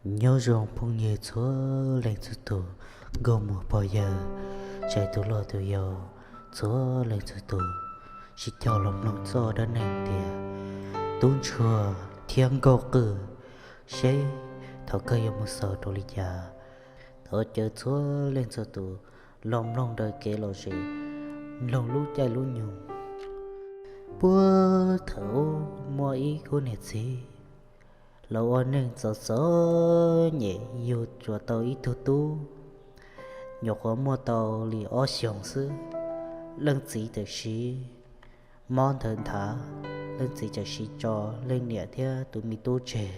Nyob zoo phooj ywg txhua leej txhua tus, nkauj muam pog yawg, tsav tus loj tus yau, txhua leej txhua tus, sib cog los mloog txoj dab neeg tias tub ntsuag thiab nkauj qwj, seb thaum kawg yuav mus xaus rau li cas. Thov caw txhua leej txhua tus los mloog raws kev lom zem, mloog lub caij lub nyoog. Puag thaum ub muaj ib khub niam txiv, lawv ua neej txom txom nyem yug tsuas tau ib tug tub, nyuam qhuav muaj tau li ob xyoos xwb, leej txiv txawm siv mob ntawd nthav, leej txiv txawm siv tso leej niam thiab tus me tub tseg,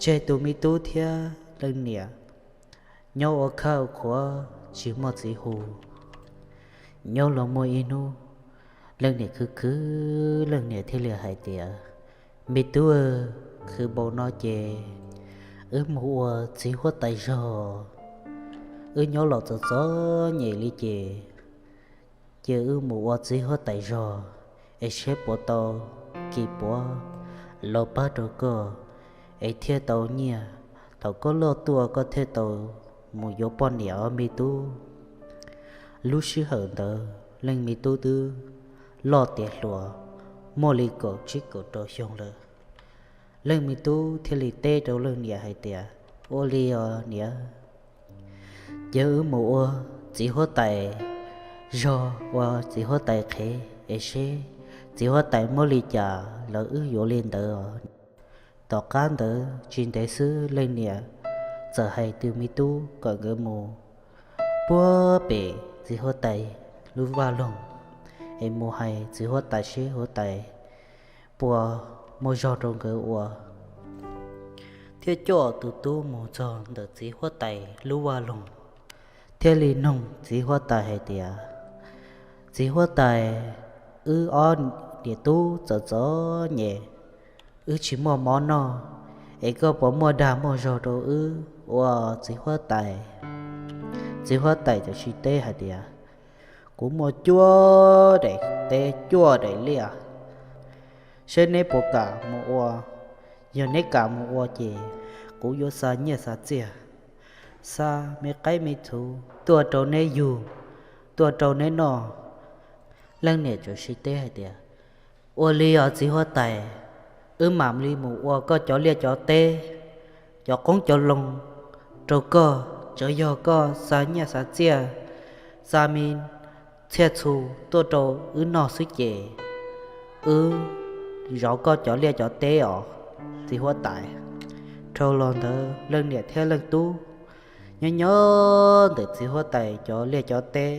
tseg tus me tub thiab leej niam nyob ua khawj qhuav tsis muaj txiv hu. Nyob los muaj ib hnub, leej niam khwv khwv, leej niam thiaj li hais tias, me tub, khwv npaum no ces wb mus ua txiv huab tais zog. Wb nyob los txom txom nyem li ces, ces wb mus ua txiv huab tais zog, es seb puas tau kis puav los pab rau koj, es thiaj tau nyiaj, thaum koj loj tuaj koj thiaj tau mus yuav poj niam os me tub. Lub sij hawm ntawd leej me tub twb loj tiav hluas, muaj li kaum tsib kaum rau xyoo lawm. Leej me tub thiaj li teb rau leej niam hais tias, ua li os niam, ces wb mus ua txiv huab tais zog, ua txiv huab tais qhev es seb txiv huab tais muab li cas lawv wb yuav li ntawd os. Tom qab ntawd tsis ntev xwb leej niam txawm hais tus me tub kom nkawd mus puag pem txiv huab tais lub vaj loog, es mus hais txiv huab tais seb huab tais puas muaj zog rau nkawd ua, thiaj coj tus tub mus txog ntawm txiv huab tais lub vaj loog, thiaj li noog txiv huab tais hais tias, txiv huab tais, wb ob niam tub txom txom nyem, wb tsis muaj mov noj, es koj puas muaj dag muaj zog rau wb ua txiv huab tais? Txiv huab tais txawm siv teb hais tias, kuv muaj cuaj daim teb cuaj daim liaj, seb neb puas kam mus ua. Yog neb kam mus ua ces kuv yuav xa nyiaj xa txiaj, xa me qaib me txhuv tuaj rau neb yug, tuaj rau neb noj. Leej niam txawm siv teb hais tias, ua li os txiv huab tais, wb mam li mus ua koj cov liaj cov teb, cov qoob cov loo rau koj, tsuas yog koj xa nyiaj xa txiaj, xa me txhiaj txhu tuaj rau wb noj xwb ces wb zov koj cov liaj cov teb os txiv huab tais. Dhau los ntawd leej niam thiab leej tub nyob nyob ntawm txiv huab tais cov liaj cov teb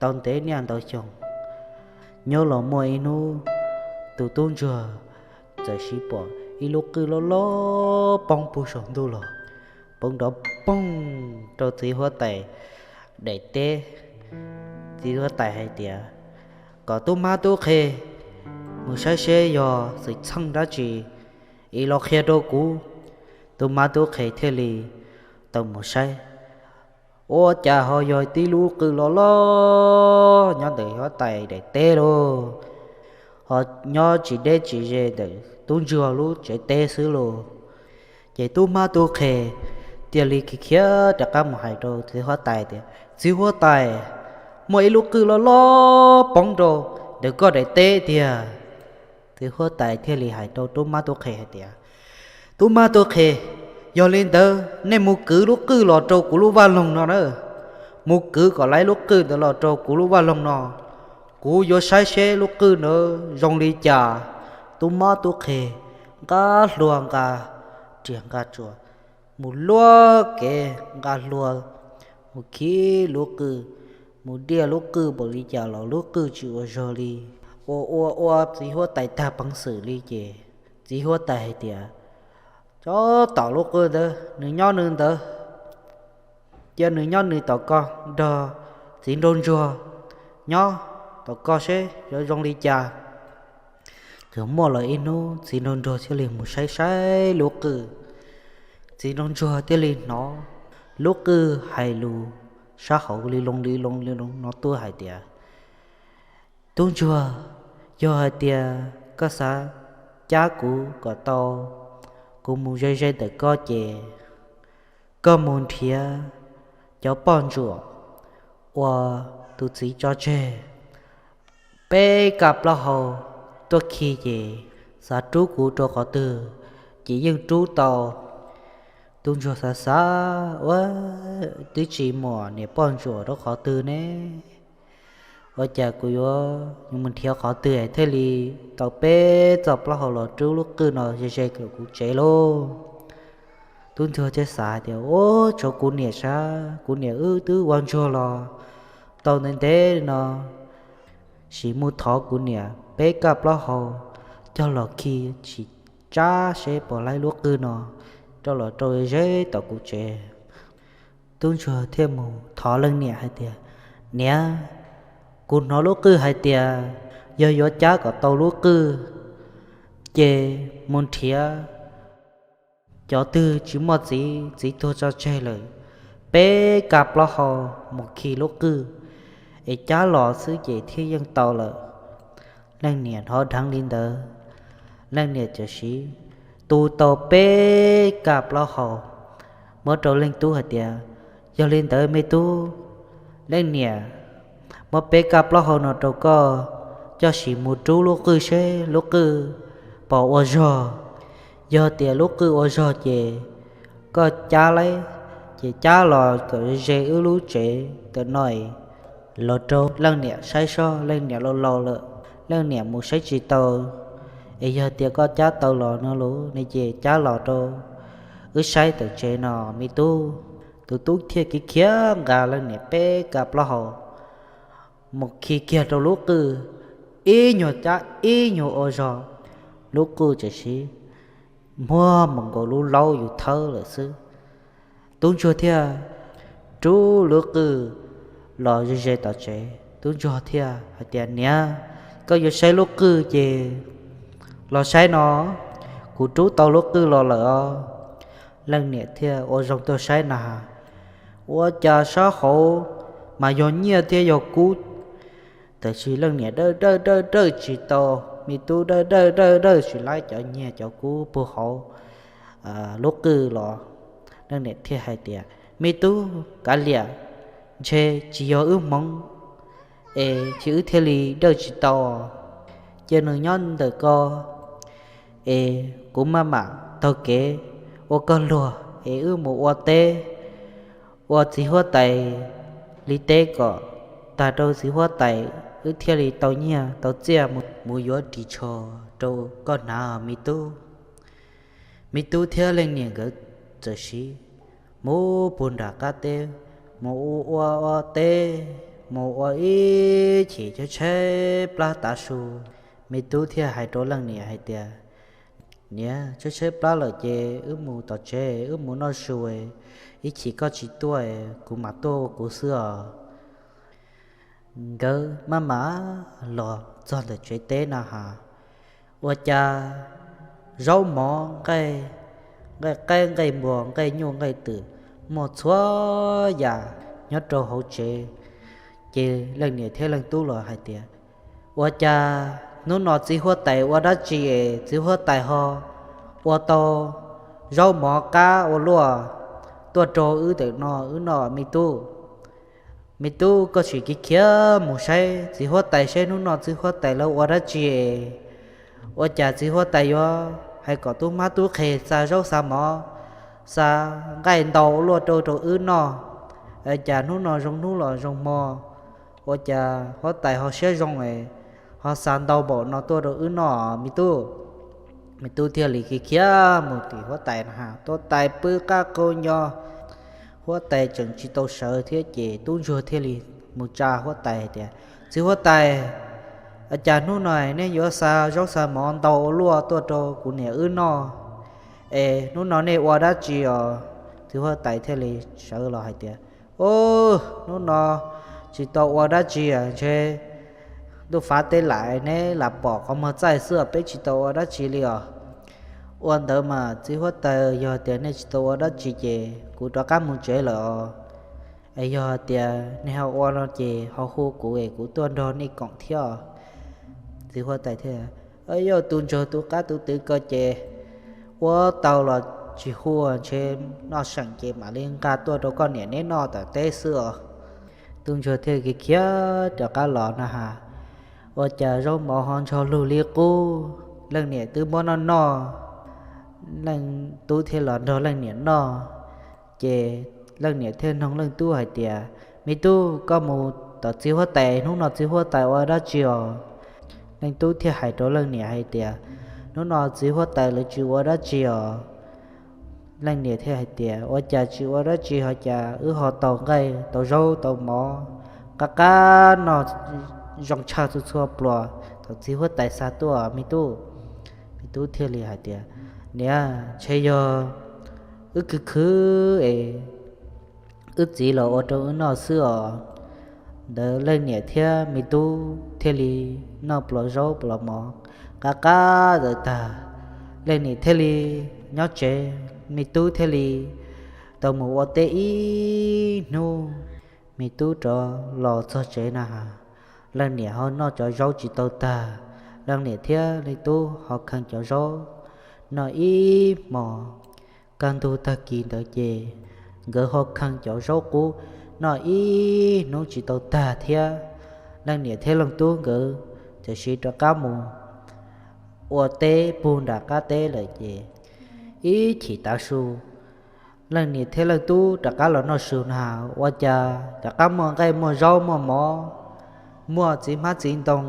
tau ntev niaj ntau xyoo. Nyob los muaj ib hnub, tus tub ntsuag txawm siv pom ib lub qwj loj loj poob puag saum ntuj los, poob nrov poog rau txiv huab tais daim teb. Txiv huab tais hais tias, kom tub mab tub qhe mus saib seb yog xwm txheej dab tsi, es los qhia rau kuv. Tub mab tub qhe thiaj li tau mus saib, ua cas ho yog tib lub qwj loj loj nyob ntawm huab tais daim teb lauj, ho nyob tsis deb tsis ze ntawm tub ntsuag lub tsev teb xwb lauj. Ces tub mab tub qhe thiaj li khiav khiav rov qab mus hais rau txiv huab tais tias, txiv huab tais, muaj ib lub qwj loj loj poob rau ntawm koj daim teb tiag. Txiv huab tais thiaj li hais rau tub mab tub qhe hais tias, tub mab tub qhe, yog li ntawd nej mus kwv lub qwj los rau kuv lub vaj loog no na, mus kwv kom lawv lub qwj ntawd los rau kuv lub vaj loog no, kuv yuav saib seb lub qwj ntawd zoo li cas. Tub mab tub qhe nqa hlua nqa riam nqa tsuas mus luaj kev nqa hlua mus khib lub qwj, mus diaj lub qwj npaum li cas los lub qwj tsis ua zog li. Ua ua ua txiv huab tais tag peev xwm li ces txiv huab tais hais tias, tso tom lub qwj ntawd, nws nyob nws ntawd, cia nws nyob nws tom ko, nrog txiv nraug ntsuag nyob tom ko seb yuav zoo li cas. Txawm muaj los ib hnub txiv nraug ntsuag thiaj li mus saib saib lub qwj. Txiv nraug ntsuag thiaj li hnov lub qwj hais lus sab hauv li loo li loo li loo no tuaj hais tias, tub ntsuag, yog hais tias koj xav cab kuv kom tau kuv mus ze ze ntawm koj ces Koj mus nrhiav cov poj ntsuam uas tus txiv tso tseg peb kaj plaub hau tuaj khi ces xav rub kuv rau qhov twg ces yeej rub tau. Tub ntsuag xav xav ua, twb tsis muaj niam poj ntsuam rau qhov twg ne, ua cas kuv yuav mus nrhiav qhov twg thiaj li tau peb txoj plaub hau los rub lub qwj no ze ze kuv tsev lauj? Tub ntsuag thiaj xav tias, ua, tshuav kuv niam sav, kuv niam wb twb ua ntsuag los tau ntev ntev no, sim mus thov kuv niam peb kaj plaub hau coj los khi sim tsab seb puas laib lub qwj no rau los rau ze tau kuv tsev. Tub ntsuag thiaj mus thov leej niam hais tias, niam, kuv hnov lub qwj hais tias yog yuav cab kom tau lub qwj ces mus nrhiav cov twg tsis muaj txiv, txiv tuag tso tseg lawm, peb kaj plaub hau mus khi lub qwj es cab los xwb ces thiaj yeej tau lawm. Leej niam hnov dheev li ntawd, leej niam txawm siv tu tau peb kaj plaub hau, muab rau leej tub hais tias, yog li ntawd me tub, leej niam muab peb kaj plaub hau no rau koj, coj sim mus rub lub qwj seb lub qwj puas ua zog. Yog tias lub qwj ua zog ces koj cab lawm, ces cab los kom ze wb lub tsev ntawm no los rau leej niam saib seb, leej niam laus laus lawm, leej niam mus saib tsis tau. Es yog tias koj cab tau los no los ne ces cab los rau wb saib ntawm tsev no me tub. Tus tub thiaj khiav khiav nqa leej niam peb kaj plaub hau mus khi kiag rau lub qwj, ib nyuag cab ib nyuag ua zog, lub qwj txawm siv muag mus nkaus lub laub yus thawb lawm xwb. Tub ntsuag thiaj rub lub qwj los ze ze tom tsev. Tub ntsuag thiaj hais tias, niam, koj yuav saib lub qwj ces los saib no, kuv rub tau lub qwj los lawm os. Leej niam thiaj ua zoo tuaj saib na, ua cas sab hauv mas yog nyiaj thiab yog kub, tab sis leej niam dawj dawj dawj dawj tsis tau, me tub dawj dawj dawj dawj tsis laib cov nyiaj cov kub puag hauv lub qwj los. Leej niam thiaj hais tias, me tub, kav liam, ntshe tsis yog wb hmoov es ces wb thiaj li dawj tsis tau. Cia nws nyob ntawm ko es kuv maj mam taug kev ua koj luag es wb mus ua teb, ua txiv huab tais li teb kom tag rau txiv huab tais, wb thiaj li tau nyiaj tau txiaj mus yuav ris tsho rau koj hnav me tub. Me tub thiab leej niam nkawd txawm siv mus puag nram qab teb, mus ua ua teb, mus ua ib chim tshaib tshaib plab tav su. Me tub thiaj hais rau leej niam hais tias, niam, tshaib tshaib plab lawm ces wb mus tom tsev, wb mus noj su, ib chim koj tsis tuaj kuv mam tuaj ua kuv xwb os. Nkawd maj mam los txog ntawm tsev teb na has, ua cas zaub mov, nqaij qaib nqaij npua, nqaij nyuj nqaij twm, muaj txhua yam nyob rau hauv tsev. Ces leej niam thiab leej tub los hais tias, ua cas hnub no txiv huab tais ua dab tsi es txiv huab tais ho ua tau zaub mov qab ua luaj tuaj rau wb ntawm no wb noj me tub? Me tub, koj sim kiv khiav mus saib txiv huab tais seb hnub no txiv huab tais lawv ua dab tsi es ua cas txiv huab tais yuav hais kom tub mab tub qhe xa zaub xa mov, xa nqaij ntau ua luaj rau rau wb noj. Cas hnub no zoo hnub los zoo hmo, ua cas huab tais ho siab zoo es ho xa ntau npaum no tuaj rau wb noj me tub? Me tub thiaj li kiv khiav mus tim huab tais na has, huab tais pw qab qau nyo. Huab tais tseem tsis tau sawv thiab ces tub ntsuag thiaj li mus tsa huab tais hais tias, txiv huab tais, cas hnub no nej yuav xa zaub xa mov ntau ua luaj tuaj rau kuv niam wb noj es hnub no nej ua dab tsi os? Txiv huab tais thiaj li sawv los hais tias, hnub no tsis tau ua dab tsi, ntshe ntuj fav tej lam neb lam pom qhov muag txaij xwb, peb tsis tau ua dab tsi li os. Ua ntawd mas txiv huab tais, yog tias nej tsis tau ua dab tsi ces kuv rov qab mus tsev lawm os. Yog tias nej ho ua no ces ho hu kuv es kuv tuaj nrog nej koom thiab. Txiv huab tais thiaj, yog tus ntsuag tus qab tus twv ko ces ua tau los tsis huaj ntshe noj seem ces mam li nqa tuaj rau koj niam neb noj tom teb xwb os. Tub ntsuag thiaj khiav khiav rov qab los na has, ua cas zaub mov ho ntsog lug li qub, leej niam twb muab noj noj. Leej tub thiaj los nrog leej niam noj. Ces leej niam thiaj noog leej tub hais tias, me tub, koj mus tom txiv huab tais, hnub no txiv huab tais ua dab tsi os? Leej tub thiaj hais rau leej niam hais tias, hnub no txiv huab tais lawv tsis ua dab tsi os. Leej niam thiaj hais tias, ua cas tsis ua dab tsi ho cas wb ho tau nqaij tau zaub tau mov qab qab noj zoo tshaj txhua txhua pluas thaum txiv huab tais xa tuaj, me tub? Me tub thiaj li hais tias, niam, ntshe yog wb khwv khwv es wb txiv los ua rau wb noj xwb os. Ntawd leej niam thiab me tub thiaj li noj pluas zaub pluas mov qab qab ntawd tag, leej niam thiaj li nyob tsev, me tub thiaj li tau mus ua teb ib hnub. Me tub rov los txog tsev na has, leej niam ho noj cov zaub tsis tau tag. Leej niam thiab leej tub ho kheev cov zaub noj ib hmos. Kaj ntug tag kis ntawd ces nkawd ho kheev cov zaub qub noj ib hnub tsis tau tag thiab. Leej niam thiab leej tub nkawd txawm sis rov qab mus ua teb puag nram qab teb lawm ces ib chim tav su, leej niam thiab leej tub rov qab los noj su na, ua cas rov qab muaj nqaij muaj zaub muaj mov, muaj txiv hmab txiv ntoo,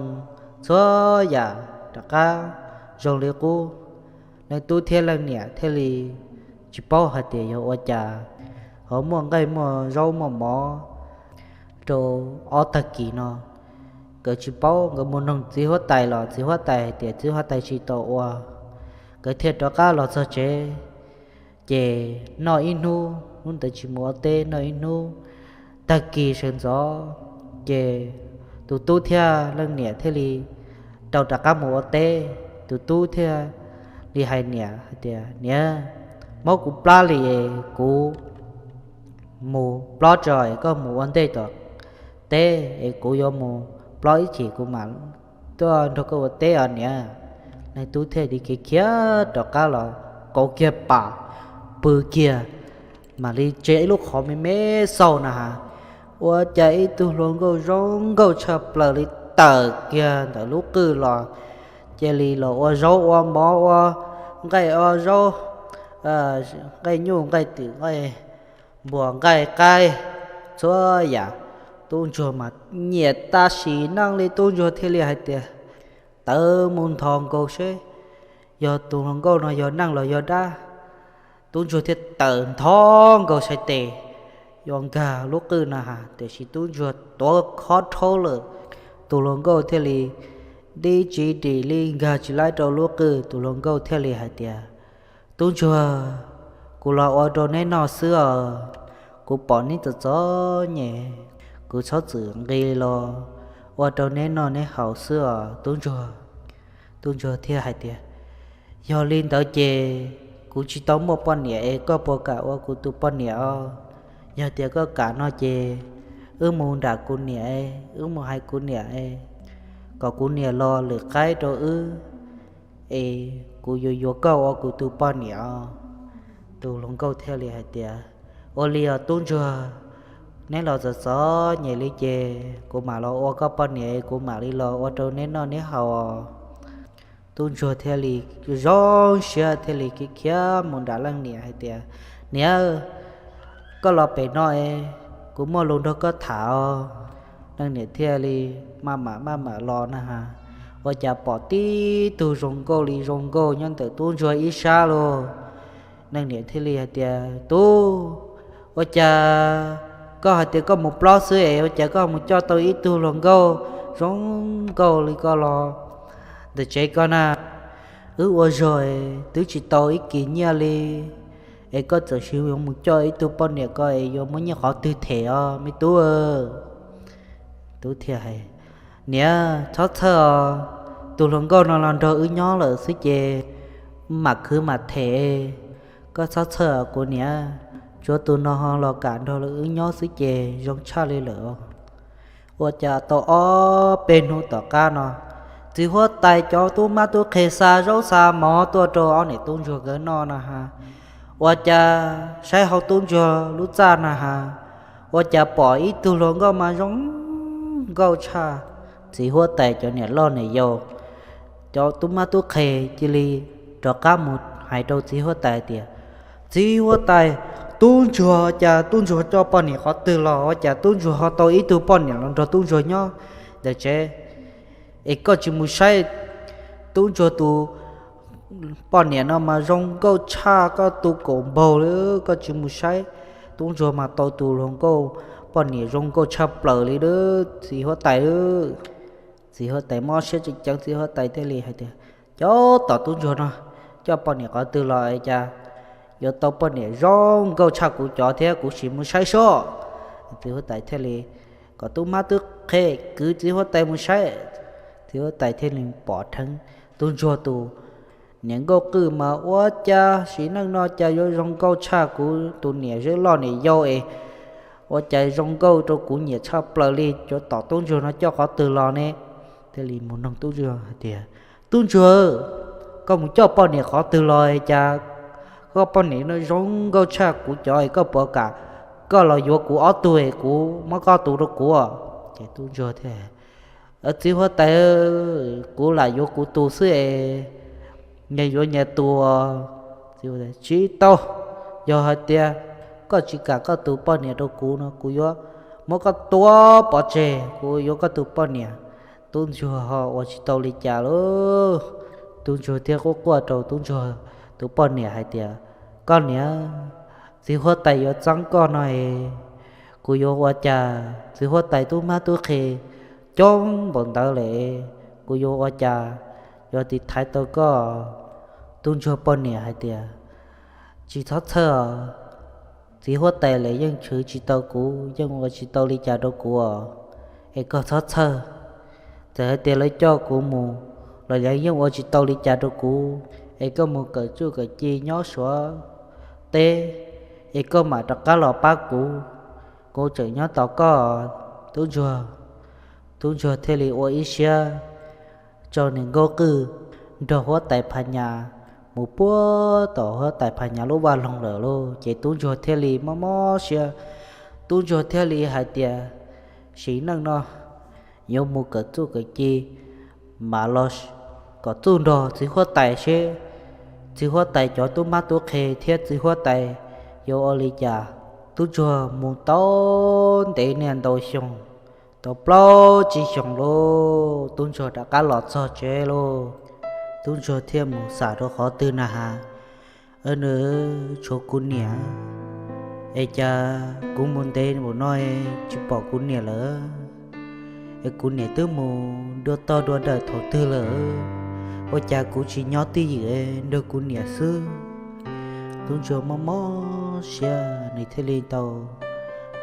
txhua yam rov qab zoo li qub. Leej tub thiab leej niam thiaj li tsis paub hais tias yog ua cas ho muaj nqaij muaj zaub muaj mov rau ob tag kis no. Nkawd tsis paub, nkawd mus noog txiv huab tais los txiv huab tais hais tias txiv huab tais tsis tau ua. Nkawd thiaj rov qab los txog tsev, ces noj ib hnub, hnub ntawd tsis mus ua teb, noj ib hnub. Tag kis sawv ntxov ces tus tub thiab leej niam thiaj li tau rov qab mus ua teb. Tus tub thiaj li hais niam hais tias, niam, mob kuv plab li es kuv mus plob tso es koj mus ua ntej tom teb es kuv yuav mus plob ib chim kuv mam tuaj nrog koj ua teb os niam. Leej tub thiaj li khiav khiav rov qab los, kauv kiag pam, pw kiag, mam li tseb ib lub qhov me me xauj na has, ua cas ib tug hluas nkauj zoo nkauj tshaj plaws li tawm kiag ntawm lub qwj los, cia li los ua zaub ua mov, ua nqaij ua zaub, nqaij nyuj nqaij twm, nqaij npua nqaij qaib, txhua yam. Tub ntsuag mas nyiam tam sim neej li, tub ntsuag thiaj li hais tias, tawm mus nthos nkaus seb yog tus hluas nkauj no yog neeg los yog dab. Tub ntsuag thiaj tawm nthos nkaus sai tes yuav nkag lub qwj na has, tiam sis tub ntsuag tuav khob rhaub lawm. Tus hluas nkauj thiaj li dib tsis dim li nkag tsis laib rau lub qwj. Tus hluas nkauj thiaj li hais tias, tub ntsuag, kuv los ua rau neb noj xwb os. Kuv pom neb txom txom nyem, kuv txhob txwm nqis los ua rau neb noj neb haus xwb os tub ntsuag. Tub ntsuag thiaj hais tias, yog li ntawd ces kuv tsis tau muaj poj niam es koj puas kam ua kuv tus poj niam os? Yog tias koj kam no ces wb mus nram kuv niam, wb mus hais kuv niam, kom kuv niam los lwm qaib rau wb, es kuv yuav yuav koj ua kuv tus poj niam os. Tus hluas nkauj thiaj li hais tias, ua li os tub ntsuag, neb los txom txom nyem li ces kuv mam los ua koj poj niam, kuv mam li los ua rau neb noj neb haus os. Tub ntsuag thiaj li zoo siab thiaj li khiav khiav mus nram leej niam hais tias, niam, koj los pem no es kuv muaj lus nrog koj tham os. Leej niam thiaj li maj mam maj mam los na has, ua cas pom tib tug zoo nkauj li zoo nkauj nyob ntawm tub ntsuag ib sab lauj. Leej niam thiaj li hais tias, tub, ua cas koj hais tias koj mus plob xwb es ua cas koj mus coj tau ib tug hluas nkauj zoo nkauj li koj los ntawm tsev koj na? Wb ua zog twb tsis tau ib kis nyiaj li, es koj txawm sis yuav mus coj ib tug poj niam ko es yuav muab nyiaj qhov twg them os me tub? Tub thiaj hais, niam, txhob txhawj os, tus hluas nkauj no los nrog wb nyob lawm xwb ces mam khwv mam them. Koj txhob txhawj os kuv niam, tsuav tus no ho los kam nrog wb nyob xwb ces zoo tshaj li lawm. Ua cas tau ob peb hnub tom qab no, txiv huab tais cov tub mab tub qhe xa zaub xa mov tuaj rau ob niam tub ntsuag nkawd noj no ha. Ua cas saib hauv tub ntsuag lub txaj na has, ua cas pom ib tug hluas nkauj mas zoo nkauj tshaj txiv huab tais cov niam loj niam yau, cov tub mab tub qhe. Cia li rov qab mus hais rau txiv huab tais tias, Txiv huab tais, tub ntsuag, cas tub ntsuag coj poj niam qhov twg los? Ua cas tub ntsuag ho tau ib tug poj niam los nrog tub ntsuag nyob ntawm tsev? Es koj tsis mus saib tub ntsuag tus poj niam no mas zoo nkauj tshaj koj tus kaum npaug li. Koj tsis mus saib, tub ntsuag mas tau tus hluas nkauj poj niam zoo nkauj tshaj plaws li txiv huab tais. Txiv huab tais mob siab tseem ceeb, txiv huab tais thiaj li hais tias, Cov tom tub ntsuag no coj poj niam qhov twg los cas yuav tau poj niam zoo nkauj tshaj kuv cov thiab, kuv sim mus saib soj. Txiv huab tais thiaj li kom tub mab tub qhe kwv txiv huab tais mus saib. Txiv huab tais thiaj li pom dheev tub ntsuag tus niam nkauj qwj mas, Ua cas sim neej no cas yuav zoo nkauj tshaj kuv tus niam loj niam yau es, ua cas zoo nkauj rau kuv nyiam tshaj plaws li? Cov tom tub ntsuag no coj qhov twg los ne? Thiaj li mus noog tub ntsuag hais tias, Tub ntsuag, koj mus coj poj niam qhov twg los cas koj poj niam no zoo nkauj tshaj kuv cov es koj puas kam koj los yuav kuv ob tug es kuv muab koj tus rau kuv? Ces tub ntsuag thiaj, Txiv huab tais, kuv lam yuav kuv tus xwb es nyias yuav nyias tus. Tsis tau, yog hais tias koj tsis kam koj tus poj niam rau kuv no, kuv yuav muab koj tua pov tseg, kuv yuav koj tus poj niam. Tub ntsuag ho ua tsis tau li cas lauj. Tub ntsuag thiaj quaj quaj rau tub ntsuag tus poj niam hais tias, Koj niam, txiv huab tais yuav txeeb koj no es kuv yuav ua cas? Txiv huab tais tub mab tub qhe coob npaum ntawd lawm, kuv yuav ua cas yuav tiv thaiv tau koj? Tub ntsuag poj niam hais tias, Tsis txhob txhawj, txiv huab tais lawv yeej chwv tsis tau kuv, yeej ua tsis tau li cas rau kuv os. Es koj txhob txhawj, txawm hais tias lawv coj kuv mus los lawv yeej ua tsis tau li cas rau kuv. Es koj mus kawm txuj kawm ci nyob Suav teb, es koj mam rov qab los pab kuv, kuv tseem nyob tos koj. Tub ntsuag, tub ntsuag thiaj li ua ib siab tso niam nkauj qwj nrog huab tais Phas Nyas mus puag tom huab tais Phas Nyas lub vaj loog lawm lauj. Ces tub ntsuag thiaj li mob mob siab, tub ntsuag thiaj li hais tias, Sim neej no yuav mus kawm txuj kawm ci, mam los kom txuj nrog txiv huab tais seb txiv huab tais cov tub mab tub qhe thiab txiv huab tais yuav ua li cas. Tub ntsuag mus tau ntev niaj ntau xyoo, tau plaub tsib xyoos lauj, tub ntsuag rov qab los txog tsev lauj. Tub ntsuag thiaj mus xam rau qhov twg na has, Nws tshuav kuv niam, es cas kuv mus ntev npaum no tsis pom kuv niam lawm? Es kuv niam twb mus dua toj dua dawm thaum twg lawm? Ua cas kuv tsis nyob twj ywm nrog kuv niam xwb? Tub ntsuag mob mob siab, nws thiaj li tau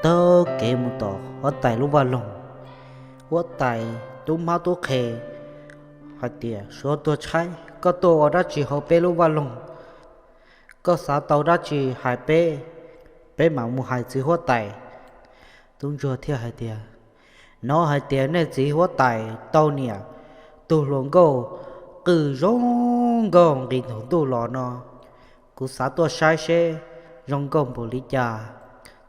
taug kev mus tom huab tais lub vaj loog. Huab tais tub mab tub qhe hais tias, Suav tuag tshaib, koj tuaj ua dab tsi hauv peb lub vaj loog? Koj xav tau dab tsi hais peb, peb mam mus hais txiv huab tais. Tub ntsuag thiaj hais tias, Hnov hais tias nej txiv huab tais tau niam tus hluas nkauj qwj zoo nkauj nqis ntug ntuj los no, kuv xav tuaj saib seb zoo nkauj npaum li cas.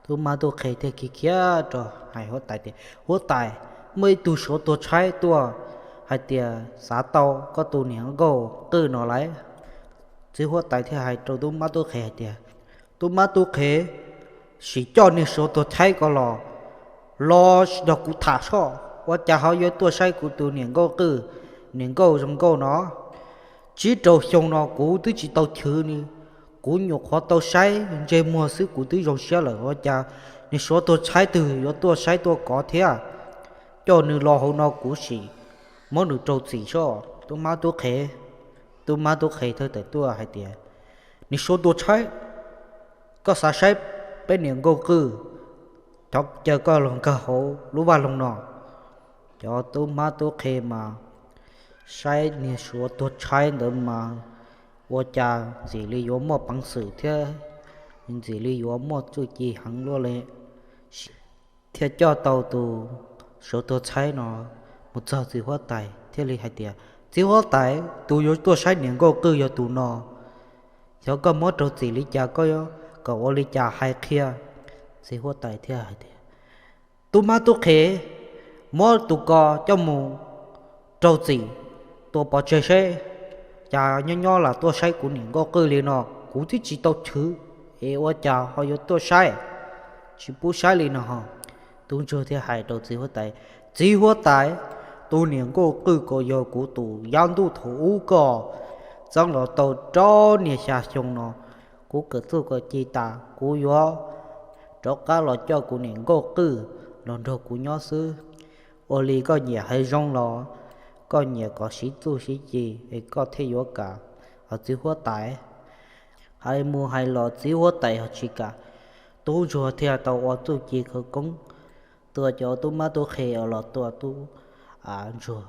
Tub mab tub qhe thiaj khiav khiav rau hais huab tais tias, Huab tais, muaj ib tug Suav tuag tshaib tuaj hais tias xav tau koj tus niam nkauj qwj no lawm. Txiv huab tais thiaj hais rau tub mab tub qhe hais tias, Tub mab tub qhe, sim coj niag Suav tuag tshaib ko los, los sim nrog kuv tham soj, ua cas ho yuav tuaj saib kuv tus niam nkauj qwj, niam nkauj zoo nkauj no. Tsib rau xyoo no kuv twb tsis tau chwv ni, kuv nyuam qhuav tau saib ntsej muag xwb kuv twb zoo siab lawm, ua cas niag Suav tuag tshaib twg yuav tuaj saib tuaj kov thiab? Coj nws los hauv no kuv sim muab nws rau txim soj. Tub mab tub qhe, tub mab tub qhe thawj tawm tuaj hais tias, Niag Suav tuag tshaib, koj xav saib peb niam nkauj qwj, thov caw koj los nkag hauv lub vaj loog no. Cov tub mab tub qhe mas saib niag Suav tuag tshaib ntawd mas ua cas ntxim li yuav muaj peev xwm thiab ntxim li yuav muaj txuj ci heev luaj li, thiaj coj tau tus Suav tuag tshaib no mus txog txiv huab tais thiaj li hais tias, Txiv huab tais, tus yuav tuaj saib niam nkauj qwj yog tus no. Xyov koj muab raug txim li cas, koj kom ua li cas hais qhia. Txiv huab tais thiaj hais tias, Tub mab tub qhe, muab tus ko coj mus raug txim, tua pov tseg seb. Cas nyob nyob los tuaj saib kuv niam nkauj qwj li no, kuv twb tsis tau chwv es ua cas ho yuav tuaj saib, tsis pub saib li no ho. Tub ntsuag thiaj hais rau txiv huab tais, Txiv huab tais, tus niam nkauj qwj ko yog kuv tus yab ntuj thaum ub koj txeeb los tau rau niaj xya xyoo no, kuv kawm txuj kawm ci tas, kuv yuav rov qab los coj kuv niam nkauj qwj los nrog kuv nyob xwb. Ua li koj nyiam hais zoo los koj nyiam kom siv txuj siv ci es koj thiaj yuav kam. Hos txiv huab tais hais mus hais los txiv huab tais ho tsis kam. Tub ntsuag thiaj tau ua txuj ci khawv koob, tua cov tub mab tub qhe los tua tub ntsuag.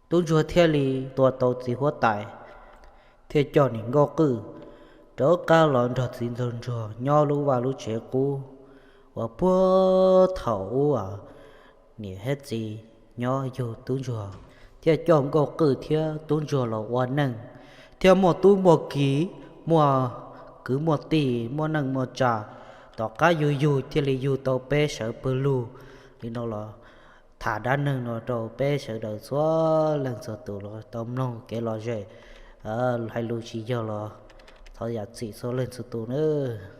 Tub ntsuag thiaj li tua tau txiv huab tais, thiaj coj niam nkauj qwj rov qab los nrog txiv ntsuag nyob lub vaj lub tsev qub uas puag thaum ub niam thiab txiv nyob yug tub ntsuag, thiaj coj nkauj qwj thiab tub ntsuag los ua neej, thiaj muaj tub muaj ki, muaj kwv muaj tij, muaj neej muaj tsa. Tom qab yug yug thiaj li yug tau peb sawv pawg lug li no los tham dab neeg no rau peb sawv daws txhua leej txhua tus los tau mloog kev lom zem, hais lus tsis yog los thov zam txim txhua leej txhua tus nawb.